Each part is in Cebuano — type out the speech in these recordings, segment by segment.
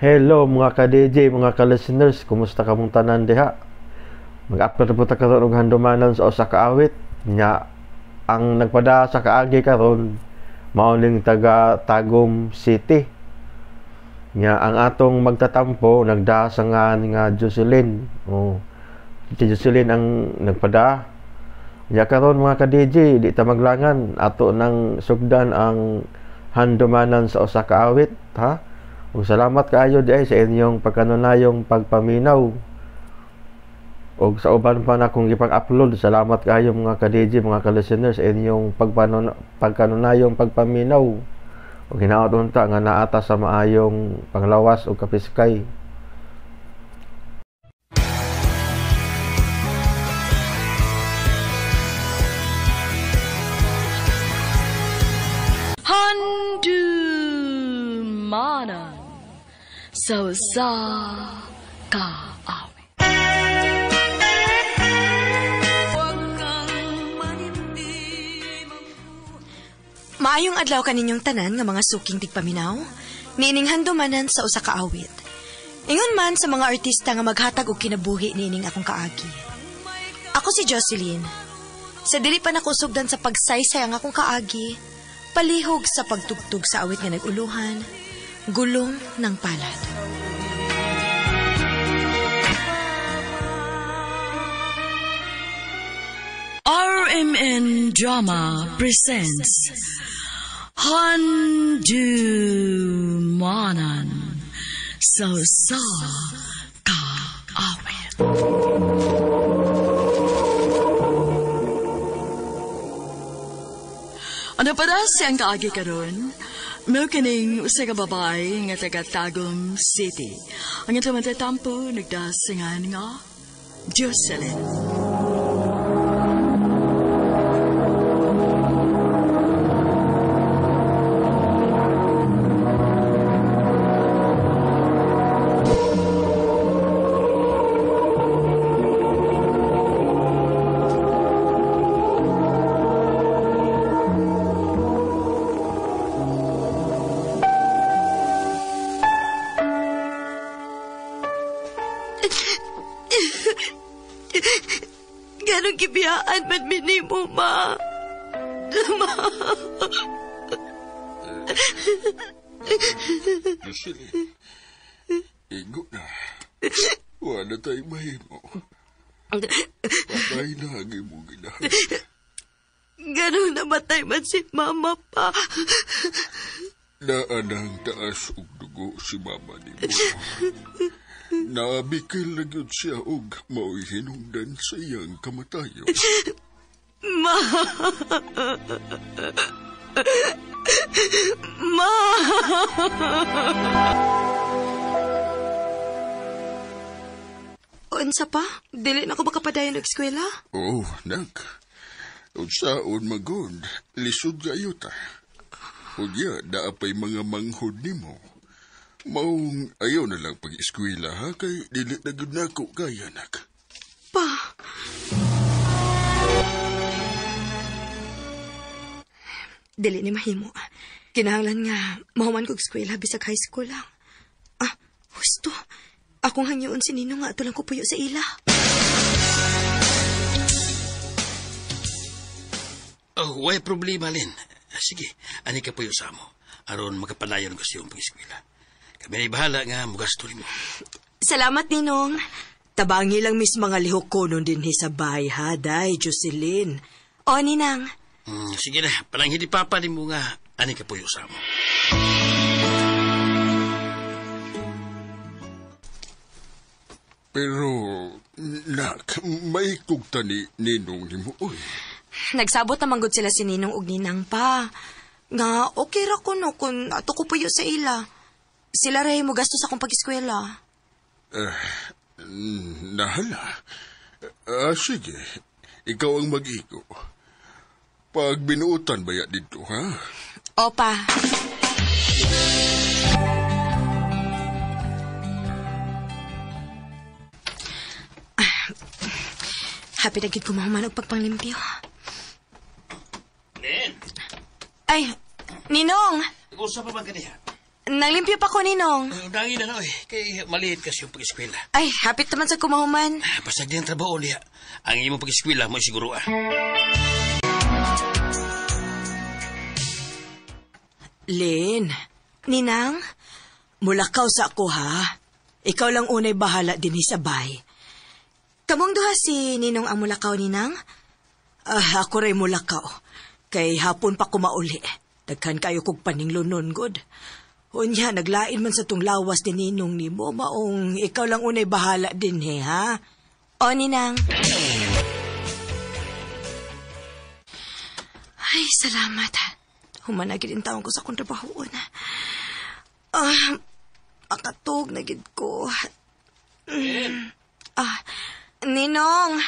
Hello mga ka-DJ, mga ka-listeners, kumusta kamong tanan diha? Mag-upload po ta karon og handumanan sa usa ka awit. Nya ang nagpada sa kaagi karon mao ning taga Tagum City. Nya ang atong magtatampo nagda sa ngan nga Jocelyn. Oh. Si Jocelyn ang nagpada. Nya karon mga ka-DJ, di ta maglangan ato nang sugdan ang handumanan sa usa ka awit, ha? Ug salamat kaayo diay sa inyong pagkanunayong pagpaminaw. Ug sa uban pa na kung gipang-upload, salamat kaayo mga ka-DJ, mga ka-listeners sa inyong pagkanunayong pagpaminaw. Ug hinaot unta nga naata sa maayong panglawas ug kapiskay. Handumanan sa usa ka awit. Maayong adlaw kaninyong tanan nga mga suking tigpaminaw, niining handumanan sa usa ka awit. Ingon man sa mga artista nga maghatag og kinabuhi niining akong kaagi. Ako si Jocelyn. Sa dili pa nakusugdan sa pagsaysay ang akong kaagi, palihog sa pagtugtog sa awit nga nag-uluhan, gulong ng palad. RMN Drama presents Handumanan sa usa ka awit. Ano pa siyang kaagi karon? Mao kining usa ka babae nga taga Tagum City. Ang itong matatampo nagdasingan nga Jocelyn. Ganong gibiyaan man minimo, ma. Ma. Jocelyn, igo na. Wala tayong mahimo. Patay na ang imong ginahan. Ganong namatay man si mama pa. Naanang taas og dugo si mama nimo. Naabikil na gyud siya og mao'y hinungdan sa iyang kamatayon. Ma! Ma! Unsa pa? Dili na ko makapadayon og eskwela? Oh, nak. Unsaon magod, lisod kayo ta. Unya, naapay mga manghod nimo. Maong ayaw na lang pag-eskwela, ha? Kay dili na gyud nako kaya, nak. Pa! Dili ni mahimo. Kinahanglan nga mahuman kog eskwela bisag high school lang. Ah, husto. Akong hangyoon si Ninong nga ato lang ko puyo sa ila. Oh, way problema, Lin. Sige, ani ka puyo sa amo. Aron makapadayon ko sa iyong pag-eskwela. Kami na bahala nga mugasto nimo. Salamat, Ninong. Tabangi lang mis mga lihok ko nun din sa bahay, ha, day, Jocelyn. O, Ninang. Sige na, parang hindi papa ni mo nga ani ka puyo sa amo. Pero, nak, may kugta ni Ninong ni mo, uy. Nagsabot na manggod sila si Ninong og Ninang pa. Nga, okay ra ko no kung ato ko puyo sa ila. Sila rin mo gasto sa akong pag-eskwela. Nahala. Sige, ikaw ang mag-igo. Pag binuutan ba ya dito, ha? Opa. Happy na gid ko mahuman og pagpanglimpyo. Nen! Ay, Ninong! Nag-usap pa ba kaniya? Nanglimpyo pa ko, Ninong. Dangin na, oy. Kay maliit kasi yung pag-eskwela. Ay, hapit naman sa kumahuman. Basta di ang trabaho niya. Ang imong pag-eskwela mo siguro ah. Lin, Ninang? Mulakaw sa ako ha. Ikaw lang unay bahala din sa bay. Kamong duha si Ninong ang mulakaw, Ninang? Ah, ako rin mulakaw. Kay hapon pa kumauli. Daghan kayo kog paninglonon, god. Unya, naglain man sa tong lawas ni Ninong nimo, maong ikaw lang unay bahala din he, ha? O, Ninang. Ay, salamat. Humanagid ang taon ko sa akong trabahoon. Ah, makatog na gid ko. Ah, Ninong.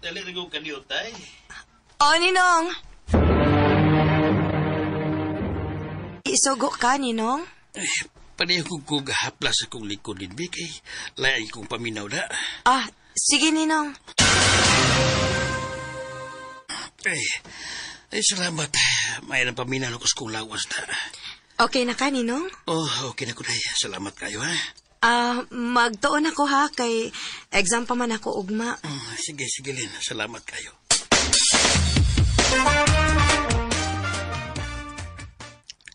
Dali na kong kaniyotay. O, Ninong. Isugo ka, Ninong? Ay, pareho kong kugahapla sa kong likod din, kay lain kong paminaw na. Ah, sige, Ninong. Ay, salamat. May nang paminaw ko sa kong lawas na. Okay na ka, Ninong? Oh, okay na ko na. Salamat kayo, ha? Ah, magtuon ako ha, kay exam pa man ako ugma. Sige, sige, Lin. Salamat kayo.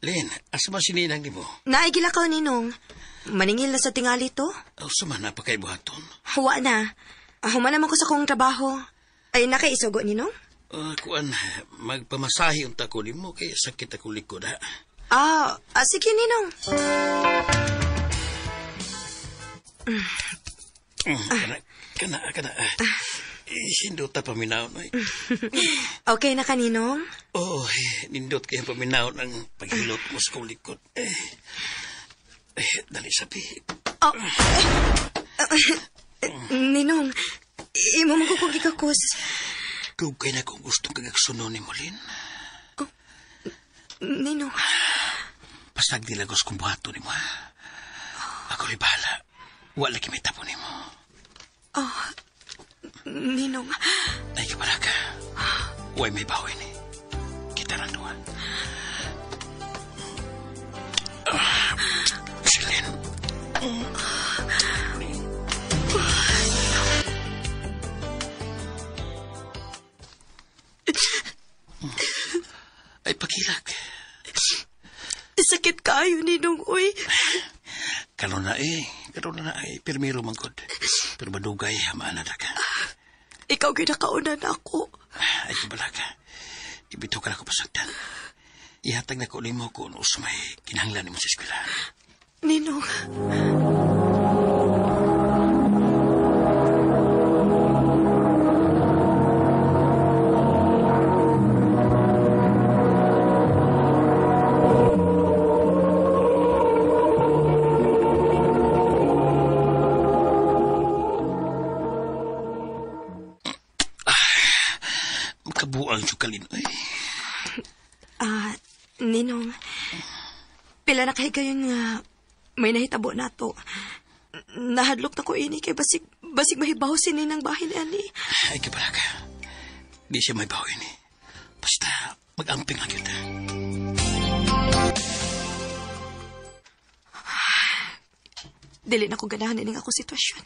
Lin, asa ba sininang ni mo? Naigila ka, Ninong. Maningil na sa tingali to. Oh, sama na pakaibuhaton. Huwa na. Human naman ko sa kong trabaho. Ay, nakaisugo, Ninong? Kuan, magpamasahe unta ko nimo kay sakit akong likod, ha? Sige, Ninong. Kana. Sindot ta paminaw, no? Okay na ka, Ninong? Oh, nindot kayo paminaw ng paghilot mo sa kong likod. Dali sabi. Oh, Ninong, imo mo ko kong ikakus. Dugay na kung gustong kagaksunon ni Molin. Oh, Ninong. Basta nilagos kong buhato ni mo, ha? Ako rin bahala. Wala lagi may tapo ni mo. Oh, Ninong. Ay, kabala ka. Huwag may bawi ni. Kita na duwa. Celine. Ay, pakilak. Sakit kayo, Ninong, uy. Karon na eh. Karon na eh. Pirmiro man kod. Pero madugay, maana na ka. Ikaw ginakauna na ako. Ay, kabala ka. Ibito ka na ko pasagdan. Ihatag na ko nimo kung usmay kinahanglan nimo sa eskwela. Ninong. Makabuang syukalin, ay. Ninong, pila na kay kayo nga may nahitabo na to. Nahadlok na ko ini kay basig mahibaw si Ninang bahin ani. Ay, kabala ka. Di siya may baw ini. Basta mag-amping ang kita. Dili na ko ganahan ining ako sitwasyon.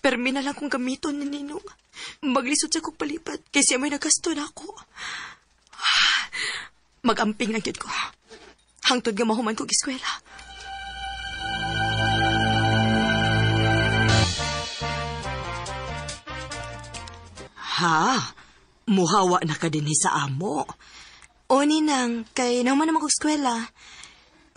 Permi na lang kong gamiton ni Ninong. Maglisod sa kong palipat kay siya may nagasto na ako. Mag-amping lang yun ko. Hangtod nga mahuman kong eskwela. Ha? Muhawa na ka din sa amo. O, Ninang, kay nahuman naman kong eskwela.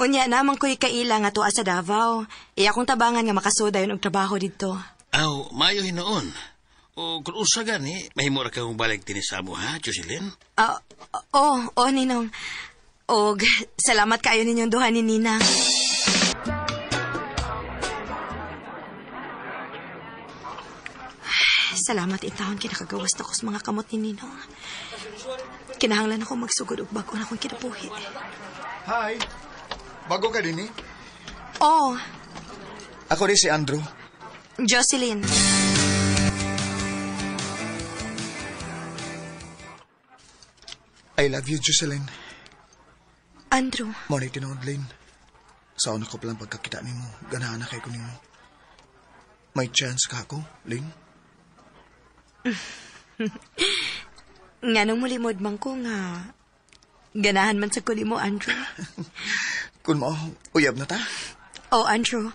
Unya, namang ko'y kaila nga tuwa sa Davao. Iya akong tabangan nga makasuda yun og trabaho dito. Aw, mayo hinoon. O kung usa gani, mahimo ra kang balik din sa amo, ha, Jocelyn? Oh, Ninong. Og, salamat kayo ninyong duha ni Ninang. Salamat intahon kinakagawas na ko sa mga kamot ni Ninong. Kinahanglan ako magsugod og bag-o na akong kinabuhi. Hi. Bago ka din eh? Oh. Ako rin si Andrew. Jocelyn. I love you, Jocelyn. Andrew. Mo ni tinuod, Lynn. Sa una ko palang pagkakita nimo, ganahan na kay ko nimo. May chance ka ako, Lynn? Nga nung mulimod man ko nga, ganahan man sa kuli mo, Andrew. Kung mo, uyab na ta. Oh, Andrew,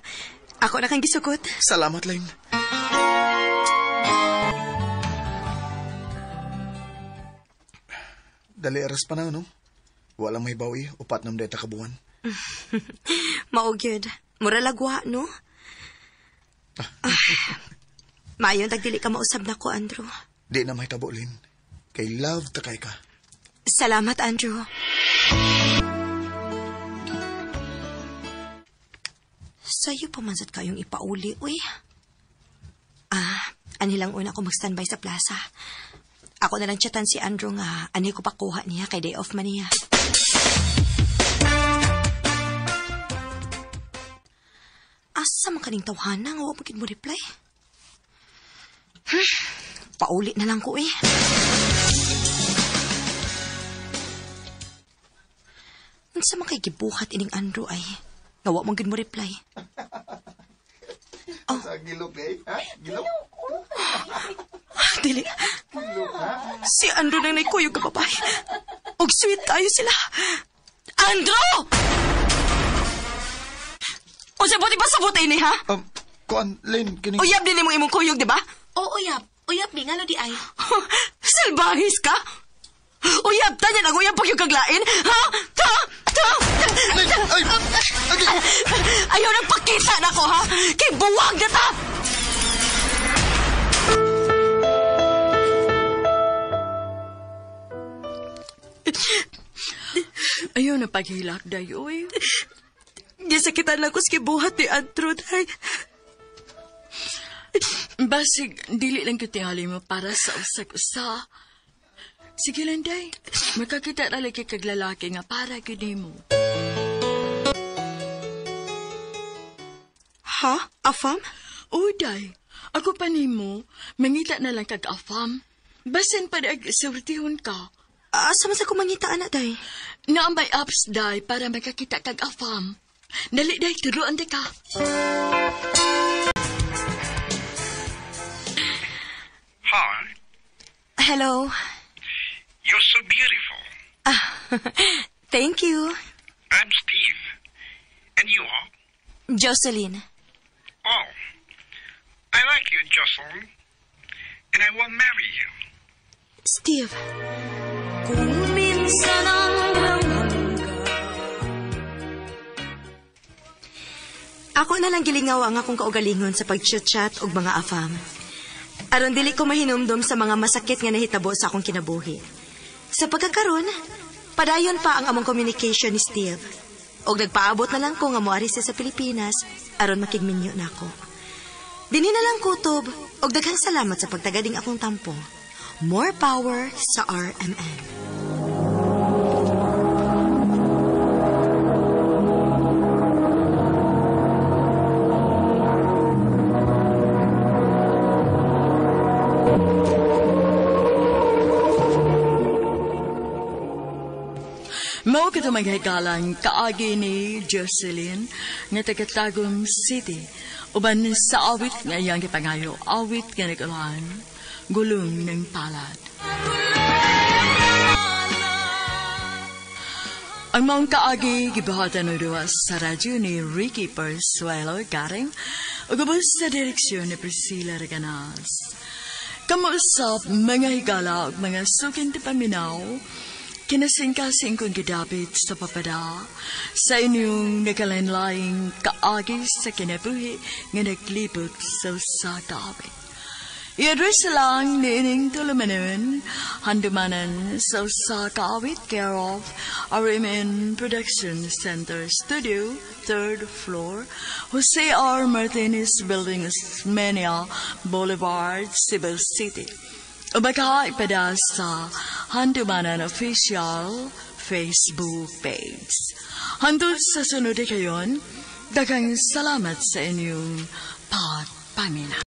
ako na kang gisukot. Salamat, Lynn. Dali aras pa na, no? Walang may bawi, upat ng deta kabuan. Maog yun. Mura lagwa, no? Maayon, tagdili ka mausab na ko, Andrew. Di na may tabo, Lynn. Kay love ta kay ka. Salamat, Andrew. Sa'yo pa man sad kayong ipauli, uy. Anilang una ko mag-standby sa plaza. Ako na lang chatan si Andrew nga ani ko pakuha niya kay day off man niya. Asa man kaning tawhana nga wa mo reply? Pauli na lang ko eh. Unsa man kay gibuhat ining Andrew ay nga wa mo gid mo reply. Oh. Sa gilok eh, ha? Gilok? Dili. Si Andrew nang naikuyog ka babae. Og sweet tayo sila. Andrew! Unsa buti pa sa ini, ha? Kuan, Lynn, kini... Uyab din mo imong kuyog, di ba? Oo, uyab. Uyab, mi. Ngano di ay? Salbahis ka? Uyab, tanya nag uyab pag yung kaglain? Ha? Ha? Ha? Lynn, ay! Ayaw nang pakita na ko, ha? Kay buwag na ta! Ayaw na paghilak, dayoy. Gisakitan lang ko sa kibuhat ni Andrew, day. Basig, dili lang kitingali mo para sa usag-usa. Sige lang, day. Makakita na lagi kag lalaki nga para gini mo. Ha? Afam? Oo, day. Ako pa nimo, mangita na lang kag afam. Basin pa ag surtihon ka. Asa man sa kumangita, anak, day? Naambay apps, day, para makakita kag afam. Dali, day, turuan di ka. Hi. Hello. You're so beautiful. Thank you. I'm Steve. And you are? Jocelyn. Oh. I like you, Jocelyn. And I will marry you. Steve. Kung minsan ang Ako na lang gilingaw ang akong kaugalingon sa pag-chat-chat og mga afam. Aron dili ko mahinumdom sa mga masakit nga nahitabo sa akong kinabuhi. Sa pagkakaron, padayon pa ang among communication ni Steve. Og nagpaabot na lang ko nga moari siya sa Pilipinas aron makigminyo na ako. Dinhi na lang kutob og daghang salamat sa pagtagading akong tampo. More power sa RMN. Mao kato maghikalang kaagi ni Jocelyn nga taga Tagum City. Uban sa awit nga iyang gipangayo, awit nga nag-ulan, gulong ng palad. Ang maong kaagi gibuhatan og duwa sa radyo ni Ricky Persuelo Garing ug ubos sa direksyon ni Priscilla Reganas. Kamuusap mga higala ug mga suking paminaw, kinasingkasing kong gidapit sa papada sa inyong nagkalain-laing kaagi sa kinabuhi nga naglibot sa usa ka awit. I-address lang ni ining tulumanon, handumanan sa usa ka awit, care of RMN Production Center Studio, 3rd floor, Jose R. Martinez Building, Osmeña Boulevard, Cebu City. O baka ipada sa Handumanan Official Facebook page. Hantod sa sunod kayon, daghang salamat sa inyong pagpamina.